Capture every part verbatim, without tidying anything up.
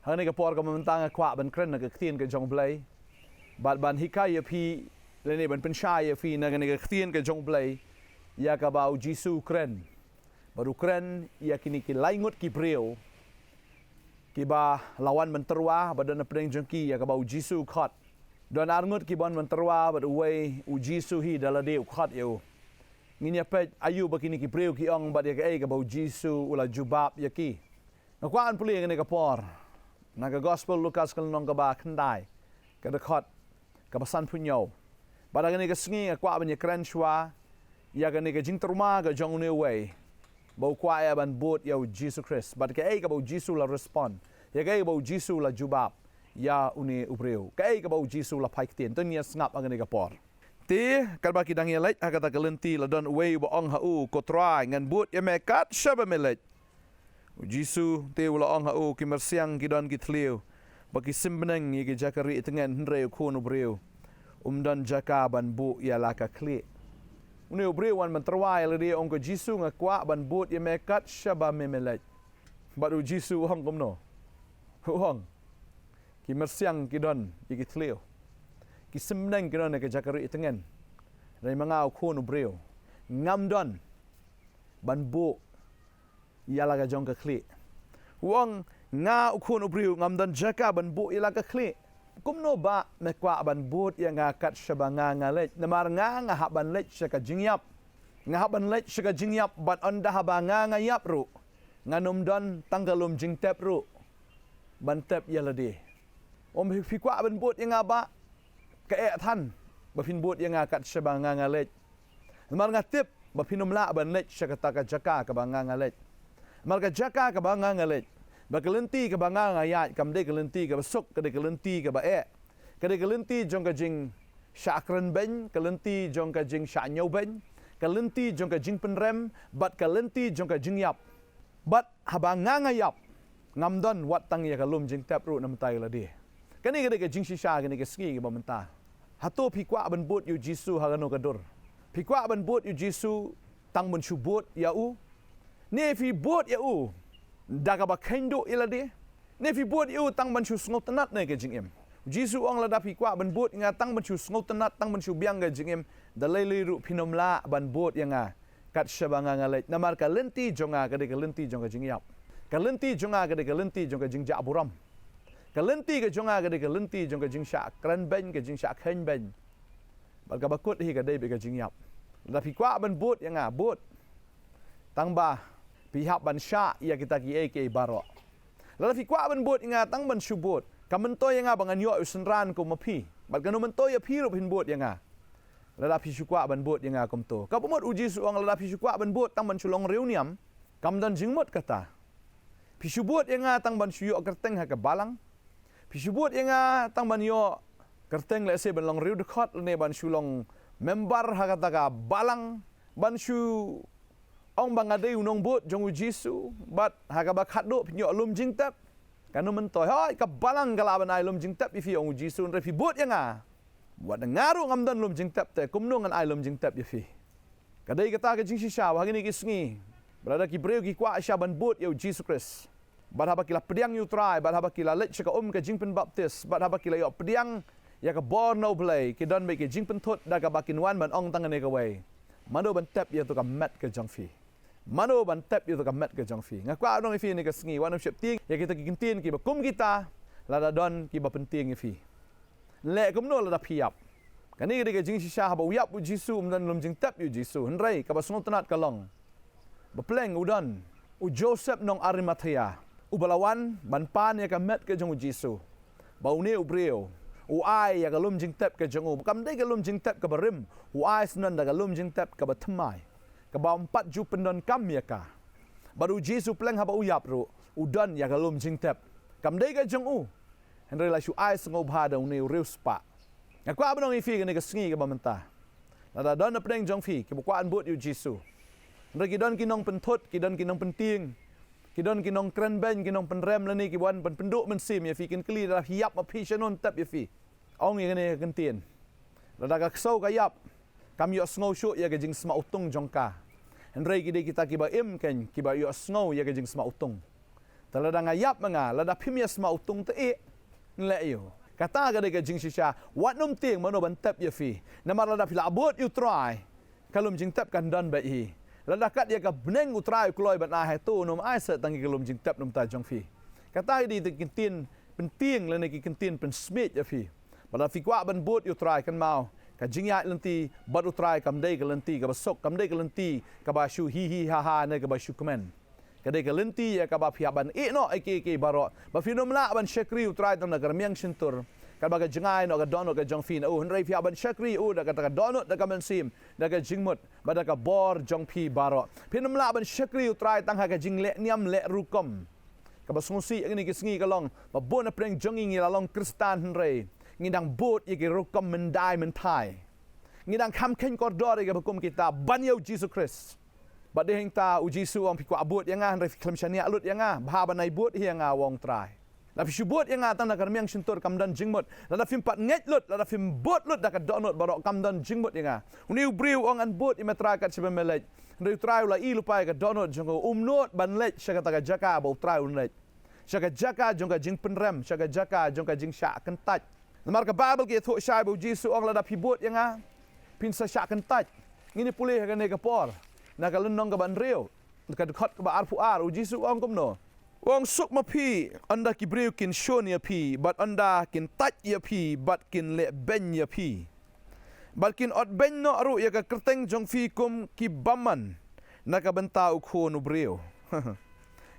Ha kane ka por kaba mynta nga kwah ban kren na ka ktien ka jong U Blei, bad ban hikai ïa phi, lane ban pynshai ïa phi na kane ka ktien ka jong U Blei, ïa kaba U Jisu u kren. Bad u kren ïa kine ki lai ngut ki briew kiba la wan ban tyrwa, bad don hapdeng jong ki ïa kaba U Jisu u khot. Don ar ngut kiba wan ban tyrwa, bad uwei, U Jisu hi da lade u khot ïa u. Ngin ïa peit aïu ba kine ki briew ki ong bad ïa kaei kaba U Jisu u la jubab ïa ki. Nga kwah ban pule ha kane ka por na ka Gospel Lukas ka lynnong kaba khyndai, ka dkhot kaba sanphew hynñiew. Bad ha kane ka sngi nga kwah ban ïa kren shuwa ïa kane ka jingtyrwa ka jong une uwei ba u kwah ïa ban bud ïa U Jisu Khrist. Bad kaei kaba U Jisu u la respond, ïa kaei kaba U Jisu u la jubab ïa une u briew, kaei kaba U Jisu u la phai ktien. To ngin ïa sngap ha kane ka por. Te katba ki dang ïaleit ha kata ka lynti, la don uwei uba ong ha u, Ko Trai, ngan bud ïa me kat shaba me leit. U Jisu te u la ong ha u, Ki myrsiang ki don ki thliew, bad ki sym bneng ïa ki jaka rieh tngen, hynrei U Khun u briew um don jaka ban buh ïa la ka khlieh. Une u briew u wan ban tyrwa ïa lade, ong, Ko Jisu, nga kwah ban bud ïa me kat shaba me me leit. Bad U Jisu u ong kumno? U ong, Ki myrsiang ki don ïa ki thliew, ki sym bneng ki don ïa ki jaka rieh tngen, hynrei ma nga, U Khun u briew, ngam don ban buh ïa la ka jong ka khlieh. U ong, Nga, U Khun u briew, ngam don jaka ban buh ïa la ka khlieh. Kumno ba me kwah ban bud ïa nga kat shaba nga nga leit? Namar nga, nga hap ban leit sha ka jingïap. Nga hap ban leit sha ka jingïap, bad ynda haba nga nga ïap ruh, ngan ym don tang ka lum jingtep ruh ban tep ïa lade. Ym, phi, phi kwah ban bud ïa nga ba? Ka eh than ba phin bud ïa nga kat shaba nga nga leit. Namar nga tip ba phin ym lah ban leit sha kata ka jaka kaba nga nga leit. Namar ka jaka kaba nga nga leit, ba ka lynti kaba nga nga ïaid, kam dei ka lynti kaba suk, ka dei ka lynti kaba eh. Ka dei ka lynti jong ka jingshah kren beiñ, ka lynti jong ka jingshah ñiew beiñ, ka lynti jong ka jingpynrem, bad ka lynti jong ka jingïap. Bad haba nga nga ïap, ngam don wat tang ïa ka lum jingtep ruh na mynta ïa lade. Kane ka dei ka jingshisha kane ka sngi kaba mynta. Hato phi kwah ban bud ïa U Jisu ha kano ka dur? Phi kwah ban bud ïa U Jisu tang ban shu bud ïa u? Ne phi bud ïa u da kaba kheiñ duh ïa lade? Ne phi bud ïa u tang ban shu sngewtynnat na ka jingim? U Jisu u ong, lada phi kwah ban bud ïa nga tang ban shu sngewtynnat, tang ban shu biang ka jingim, da lei lei ruh phin ym lah ban bud ïa nga kat shaba nga nga leit. Namar ka lynti jong nga ka dei ka lynti jong ka jingïap. Ka lynti jong nga ka dei ka lynti jong ka jingjah burom. Ka lynti ka jong nga ka dei ka lynti jong ka jingshah kren beiñ, ka jingshah kheiñ beiñ, bad kaba kut hi ka dei beit ka jingïap. Lada phi kwah ban bud ïa nga, bud, tang ba phi hap ban shah ïa kita kiei kiei baroh. Lada phi kwah ban bud ïa nga tang ban shu bud, kam myntoi ïa nga ba ngan ïoh ïa u synran kum ma phi, bad kam myntoi ïa phi ruh phin bud ïa nga lada phi shu kwah ban bud ïa nga kumto. Kaba mut U Jisu u ong, lada phi shu kwah ban bud tang ban shu long riewniam, kam don jingmut kata. Phi shu bud ïa nga tang ban shu ïoh kyrteng ha ka balang. Phi shu bud ïa nga tang ban ïoh kyrteng, lehse ban long riewdkhot, lane ban shu long member ha kata ka balang, ban shu ong ba nga dei u nongbud jong U Jisu, bad ha kaba khatduh phin ïoh lum jingtep. Kam myntoi. Hooid, ka balang ka lah ban ai lum jingtep ïa phi, ong U Jisu, hynrei phi bud ïa nga, wat nga ruh ngam don lum jingtep, te kumno ngan ai lum jingtep ïa phi? Ka dei kata ka jingshisha ba ha kine ki sngi, ba lada ki briew ki kwah shisha ban bud ïa U Jisu Khrist, bad haba ki la pdiang ïa U Trai, bad haba ki la leit sha ka um ka jingpynbaptis, bad haba ki la ïoh pdiang ïa ka bor na U Blei, ki don beit ka jingpynthut da kaba kin wan ban ong tang kane kawei: Mano ban tep ïa tu ka met ka jong phi? Mano ban tep ïa tu ka met ka jong phi? Nga kwah ban ong ïa phi ha kane ka sngi, wat nym sheptieng ïa kita ki kyntien kiba kum kita lada don kiba pyntieng ïa phi. Leh kumno lada phi ïap? Kane ka dei ka jingshisha, haba u ïap U Jisu, um don lum jingtep ïa U Jisu. Hynrei kaba sngewtynnat ka long ba pleng u don u Joseph nong Arimathea, uba la wan ban pan ïa ka met ka jong U Jisu, ba une u briew u ai ïa ka lum jingtep ka jong u. Ba kam dei ka lum jingtep kaba rim, u ai syndon da ka lum jingtep kaba thymmai, kaba ym pat ju pyndonkam ïa ka. Bad U Jisu pleng haba u ïap ruh, u don ïa ka lum jingtep, kam dei ka jong u, hynrei la shu ai sngewbha da une u riewspah. Nga kwah ban ong ïa phi ha kane ka sngi kaba mynta, lada don hapdeng jong phi kiba kwah ban bud ïa U Jisu, hynrei ki don ki nongpynthut, ki don ki nongpyntieng, ki don ki nongkren beiñ, ki nongpynrem, lane kiba wan ban pynduh mynsiem ïa phi, kin kylli, lada phi ïap ma phi, shano ngan tep ïa phi? Ong ïa kane ka kyntien: Lada ka ksew ka ïap, kam ïohsngew shuh ïa ka jingsma utung jong ka, hynrei ki dei kita kiba im keiñ kiba ïohsngew ïa ka jingsma utung. Te lada nga ïap ma nga, lada phim ïa sma u tung te i, nleh ïa u. Kata ka dei ka jingshisha, wat nym tieng mano ban tep ïa phi. Namar lada phi la bud ïa u Trai, ka lum jingtep kan don bad hi. Lada kat ïa ka bneng u Trai u kloi ban ai ha to, nym ai sa tang ïa ka lum jingtep namar ta jong phi. Kata ka dei ki ktien pyntieng lane ki ktien pynsmiej ïa phi. Bad lada phi kwah ban bud ïa u Trai, kynmaw, ka jingïaid lynti bad u Trai kam dei ka lynti kaba suk, kam dei ka lynti kaba shu hi hi ha ha ne kaba shu kmen. Ka dei ka lynti ïa kaba phi hap ban ïeh noh ïa ki, ki baroh. Ba phin ym lah ban shakri u Trai tang da ka rmiang shyntur. Katba ka jngai noh ka dohnud ka jong phi na u, hynrei phi hap ban shakri u da kata ka dohnud, da ka mynsiem, da ka jingmut, bad da ka bor jong phi baroh. Phin ym lah ban shakri u Trai tang ha ka jingleh niam leh rukom. Kaba sngewsih ïa kine ki sngi ka long ba bun na pdeng jong ngi, ngi la long Khristan hynrei ngi dang bud ïa ki rukom myndai mynthai. Ngi dang kham kheiñ kordor ïa kaba kum kita ban ïa u Jisu Khrist. Bad dei hangta u Jisu u ong, phi kwah bud ïa nga hynrei phi khlem shaniah lut ïa nga, bha ban ai bud hi ïa nga, u ong u Trai. Lada phi shu bud ïa nga tang da ka rmiang shyntur kam don jingmut. Lada phim pat ngeit lut, lada phim bud lut da ka dohnud baroh kam don jingmut ïa nga. Une u briew u ong, ngan bud ïa me Trai kat shaba me leit. Hynrei u Trai u la i lypa ïa ka dohnud jong u, um nud ban leit sha kata ka jaka ba u Trai un leit. Sha ka jaka jong ka jingpynrem, sha ka jaka jong ka jingshah kyntait. Namar ka Baibl ka ïathuh shai ba u Jisu u ong, lada phi bud ïa nga, phin sa shah kyntait. Ngin ïa pule ha kane ka por na ka lynnong kaba hynriew, ka dkhot kaba arphew ar, u Jisu u ong kumno? U ong, suk ma phi ynda ki briew kin shun ïa phi, bad ynda kin tait ïa phi, bad kin leh beiñ ïa phi, bad kin ot beiñ noh ruh ïa ka kyrteng jong phi kum ki bymman na ka bynta u Khun u briew.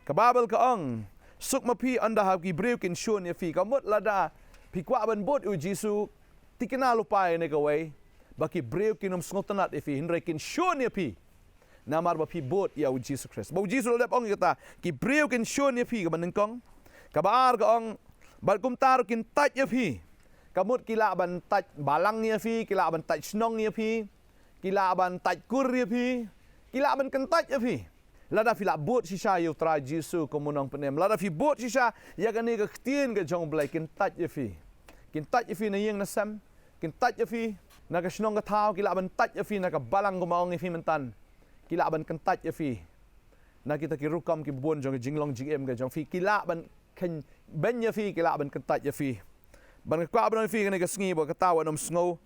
Ka Baibl ka ong, suk ma phi ynda ha ki briew kin shun ïa phi. Ka mut lada phi kwah ban bud ïa u Jisu, tikna lypa ïa kane kawei, ba ki briew kin ym sngewtynnad ïa phi hynrei kin shun ïa phi. Namar ba phi bud ïa u Jisu Khrist. Ba u Jisu u la dep ong ïa kata, ki briew kin shun ïa phi, kaba nyngkong. Kaba ar ka ong, bad kumta ruh kin tait ïa phi. Ka mut ki lah ban tait balang ïa phi, ki lah ban tait shnong ïa phi, ki lah ban tait kur ïa phi, ki lah ban kyntait ïa phi. Lada phi la bud shisha ïa u Trai Jisu kum u nongpynim, lada phi bud shisha ïa kane ka ktien ka jong u Blei, kin tait ïa phi. Kin tait ïa phi na ïing na sem, kin tait ïa phi na ka shnong ka thaw, ki lah ban tait ïa phi na ka balang, kumba ong ïa phi mynta. Ki lah ban kyntait ïa phi na kita ki rukom ki bun jong ka jinglong jingim ka jong phi, ki lah ban kheiñ beiñ ïa phi, ki lah ban kyntait ïa phi. Bad nga kwah ban ong ïa phi kane ka sngi ba kata wat nym sngew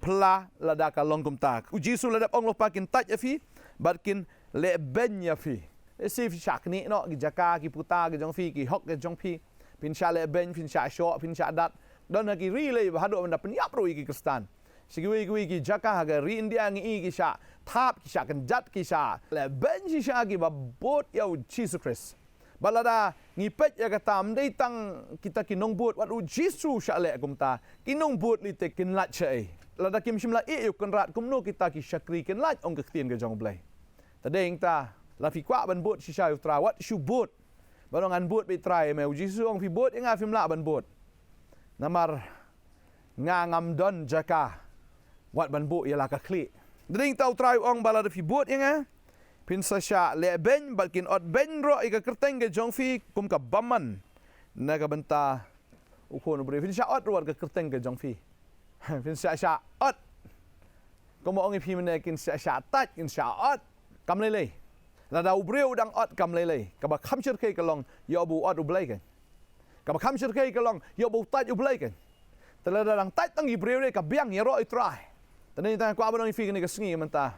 phylla lada ka long kumta. U Jisu u la dep ong lypa kin tait ïa phi bad kin leh beiñ ïa phi. Lehse phi shah knieh noh ki jaka, ki puta ki jong phi, ki hok ki jong phi. Phin shah leh beiñ, phin shah shoh, phin shah dat. Don ha ki ri lei ba haduh ban da pynïap ruh ïa ki Khristan. Sha kiwei kiwei ki jaka ha ka ri India ngi i ki shah thap, ki shah kynjat, ki shah leh beiñ shisha kiba bud ïa u Jisu Khrist. Bad lada ngi peit ïa kata, ym dei tang kita ki nongbud, wat u Jisu u shah leh kumta. Ki nongbud lei te kin lait shaei? Lada kim shym la ïeh ïa u Kynrad, kumno kita ki shakri kin lait, ong ka ktien ka jong u Blei. Te dei hangta, lada phi kwah ban bud shisha ïa u Trai, wat shu bud. Bad ong, ngan bud beit Trai ïa me. U Jisu u ong, phi bud ïa nga phim lah ban bud. Namar nga ngam don jaka wat ban buh ïa la ka khlieh. Te dei hangta u Trai u ong ba lada phi bud ïa nga, phin sa shah leh beiñ bad kin ot beiñ ruh ïa ka kyrteng ka jong phi kum ka bymman na ka bynta u Khun u briew. Phin shah ot ruh wat ka kyrteng ka jong phi. Phin shah shah ot. Kumba ong ïa phi mynne, kin shah shah tait, kin shah ot. Kam lei lei. Lada u briew u dang ot kam lei lei, kaba kham shyrkhei ka long ïoh ba u ot u Blei keiñ. Kaba kham shyrkhei ka long ïoh ba u tait u Blei keiñ. Te lada dang tait tang ki briew, ka biang ïaroh ïa u Trai. Te dei hangta nga kwah ban ong ïa phi kane ka sngi mynta,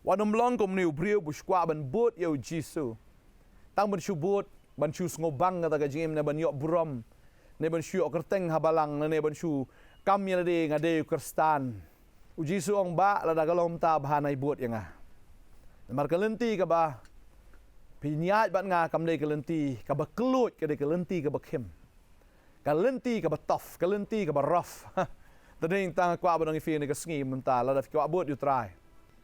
wat nym long kum une u briew ba u shu kwah ban bud ïa u Jisu. Tang ban shu bud, ban shu sngewbang kata ka jingim, ne ban ïoh burom, ne ban shu ïoh kyrteng ha balang, ne ban shu kam ïa lade, nga dei u Khristan. U Jisu u ong, bah, lada ka long kumta, bha nai bud ïa nga. Namar ka lynti kaba phin ïaid bad nga kam dei ka lynti kaba kylluid, ka dei ka lynti kaba khim. Ka lynti kaba tough, ka lynti kaba rough. Te dei hangta nga kwah ban ong ïa phi kane ka sngi mynta, lada phi kwah bud ïa u Trai,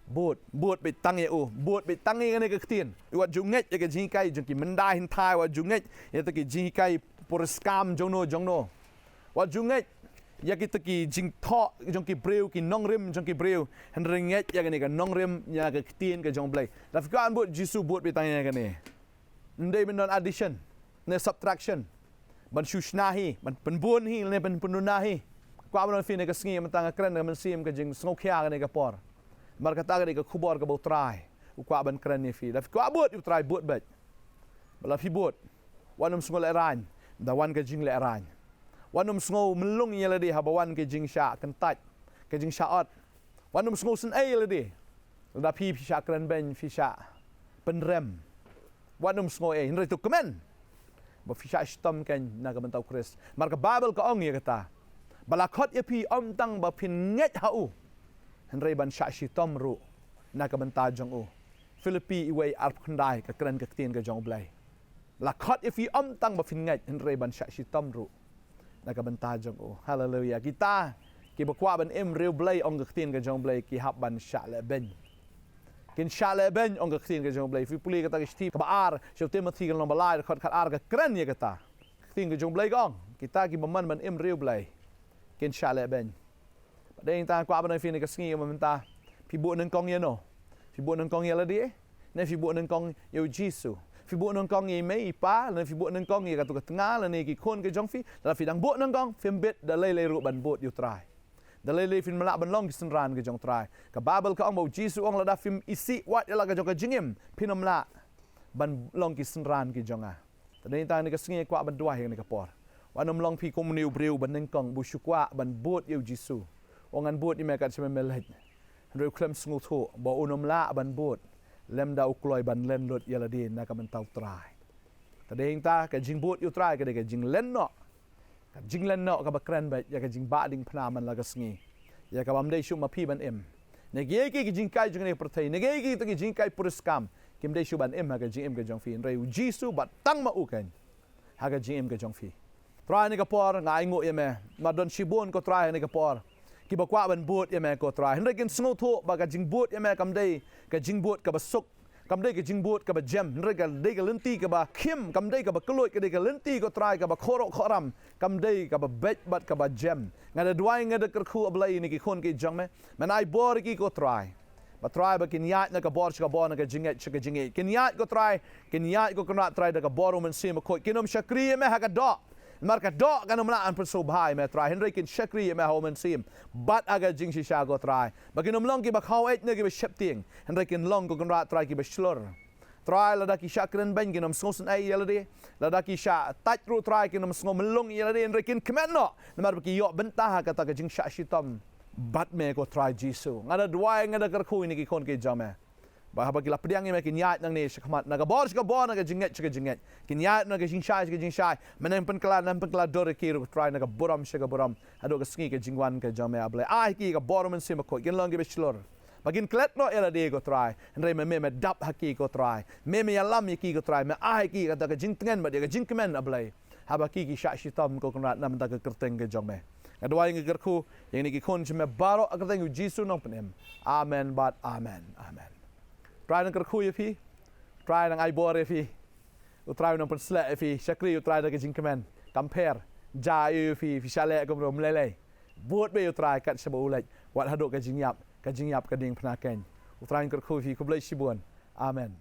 bud, bud beit tang ïa u, bud beit tang ïa kane ka ktien. Wat ju ngeit ïa ka jinghikai jong ki myndai hynthai, wat ju ngeit ïa kita ki jinghikai puriskam jongno jongno. Wat ju ngeit ïa kita ki jingthoh jong ki briew, ki nongrim jong ki briew. Hynrei ngeit ïa kane ka nongrim, ïa ka ktien ka jong u Blei. Lada phi kwah ban bud Jisu, bud beit tang ïa kane. Ym dei ban don addition ne subtraction, ban shu shna hi, ban pynbun hi ne ban pynduna hi. Kwah ban ong ïa phi kane ka sngi mynta, nga kren da ka mynsiem ka jingsngewkhia kane ka por. Namar kata ka dei ka khubor kaba u Trai u kwah ban kren ïa phi. Lada phi kwah bud ïa u Trai, bud beit. Bad lada phi bud, Wat nym sngew lehraiñ da wan ka jinglehraiñ. Wat nym sngew myllung ïa lade haba wan ka jingshah kyntait, ka jingshah ot. Wat nym sngew sngewsynei ïa lade lada phi, phi shah kren beiñ, phi shah pynrem. Wat nym sngew ei, hynrei to kmen ba phi shah shitom kein na ka bynta u Khrist. Namar ka Baibl ka ong ïa kata, ba la khot ïa phi ym tang ba phin ngeit ha u, hynrei ban shah shitom ruh na ka bynta jong u. Philippi wei arphew khyndai ka kren ka ktien ka jong U Blei. La khot ïa phi ym tang ba phin ngeit, hynrei ban shah shitom ruh na ka bynta jong u. Haleluia. Kita kiba kwah ban im riewblei, ong ka ktien ka jong U Blei, ki hap ban shah lehbeiñ. Kin shah lehbeiñ, ong ka ktien ka jong U Blei. Phi pule kata ka shithi kaba ar sha u Timothi ka lynnong ba lai, dkhot khatar, ka kren ïa kata. Ka ktien ka jong U Blei ka ong, kita kiba mon ban im riewblei, kin shah lehbeiñ. Bad dei tang kwah ban ong ïa phi kane ka sngi mynta, phi buh nyngkong ïano? Phi buh nyngkong ïa lade ne phi buh nyngkong ïa u Jisu? Phi buh nyngkong ïa i mei i pa, lane phi buh nyngkong ïa katu ka tnga, lane ki khun ki jong phi? Lada phi dang buh nyngkong, phim bit da lei lei ruh ban bud ïa u Trai. Da lei lei phim lah ban long ki synran ki jong u Trai. Ka Baibl ka ong ba u Jisu u ong, lada phim isih wat ïa la ka jong ka jingim, phin ym lah ban long ki synran ki jong nga. Te dei tang kane ka sngi kwah ban duwai ha kane ka por. Wat nym long phi kum une u briew ba nyngkong, ba u shu kwah ban bud ïa u Jisu. U ong, ngan bud ïa me kat shaba me leit. Hynrei u khlem sngewthuh ba un ym lah ban bud lymda u kloi ban len lut ïa lade na ka bynta u Trai. Te dei tang ka jingbud ïa u Trai ka dei ka jinglen noh. Ka jinglen noh kaba kren beit ïa ka jingbah diengphna man la ka sngi, ïa kaba ym dei shuh ma phi ban im. Ne kiei kiei ki jinghikai jong kane ka pyrthei, ne kiei kiei ki jinghikai puriskam, kim dei shuh ban im ha ka jingim ka jong phi, hynrei u Jisu bad tang ma u kein ha ka jingim ka jong phi. Trai, ha kane ka por nga ainguh ïa me, namar don shibun ko Trai ha kane ka por kiba kwah ban bud ïa me ko Trai, hynrei kin sngewthuh ba ka jingbud ïa me kam dei ka jingbud kaba suk, kam dei ka jingbud kaba jem, hynrei ka dei ka lynti kaba khim, kam dei kaba kylluid, ka dei ka lynti ko Trai kaba khoroh khoram, kam dei kaba beit bad kaba jem. Nga da duwai, nga da kyrkhu, A Blei, ïa kine ki khun ki jong me, men ai bor ïa ki ko Trai. Ba Trai, ba kin ïaid na ka bor sha ka bor, na ka jingngeit sha ka jingngeit. Kin ïaid ko Trai, kin ïaid ko Kynrad Trai da ka bor u Mynsiem Bakhuid. Kin ym shakri ïa me ha ka doh, namar ka doh kan ym lah ban pynsngewbha ïa me Trai, hynrei kin shakri ïa me ha u Mynsiem bad ha ka jingshisha ko Trai. Ba kin ym long kiba khaw eit ne kiba sheptieng, hynrei kin long ko Kynrad Trai kiba shlur. Trai, lada ki shah kren beiñ, kin ym sngewsynei ïa lade. Lada ki shah tait ruh Trai, kin ym sngew myllung ïa lade, hynrei kin kmen noh, namar ba ki ïoh bynta ha kata ka jingshah shitom bad me ko Trai Jisu. Nga da duwai, nga da kyrkhu ïa kine ki khun ki jong me, ba haba ki la pdiang ïa me kin ïaid nangne sha khmat, na ka bor sha ka bor, na ka jingngeit sha ka jingngeit, kin ïaid na ka jingshai sha ka jingshai. Men nang pynkylla, nang pynkylla dur ïa ki ruh Trai, na ka burom sha ka burom, haduh ka sngi ka jingwan ka jong me, A Blei. Ai ki ka bor u Mynsiem Bakhuid, kin long kiba shlur, ba kin klet noh ïa lade ko Trai, hynrei me, me, me dap ha ki ko Trai, me, me ïalam ïa ki ko Trai, me ai ki kata ka jingtngen bad ïa ka jingkmen, A Blei, haba ki ki shah shitom ko Kynrad na ka bynta ka kyrteng ka jong me. Nga duwai, nga kyrkhu ïa kine ki khun jong me baroh ha ka kyrteng u Jisu Nongpynim. Amen bad amen. Amen. Trai nang kyrkhu ïa phi. Trai nang ai bor ïa phi. U Trai u nang pynsleh ïa phi. Shakri U Trai da ka jingkmen. Kam pher. Jia ïa phi, phi shah leh kumno, ym lei lei. Bud beit ïa U Trai kat shaba u leit, wat haduh ka jingïap, ka jingïap ka diengphna kein. U Trai un kyrkhu ïa phi. Khublei shibun. Amen.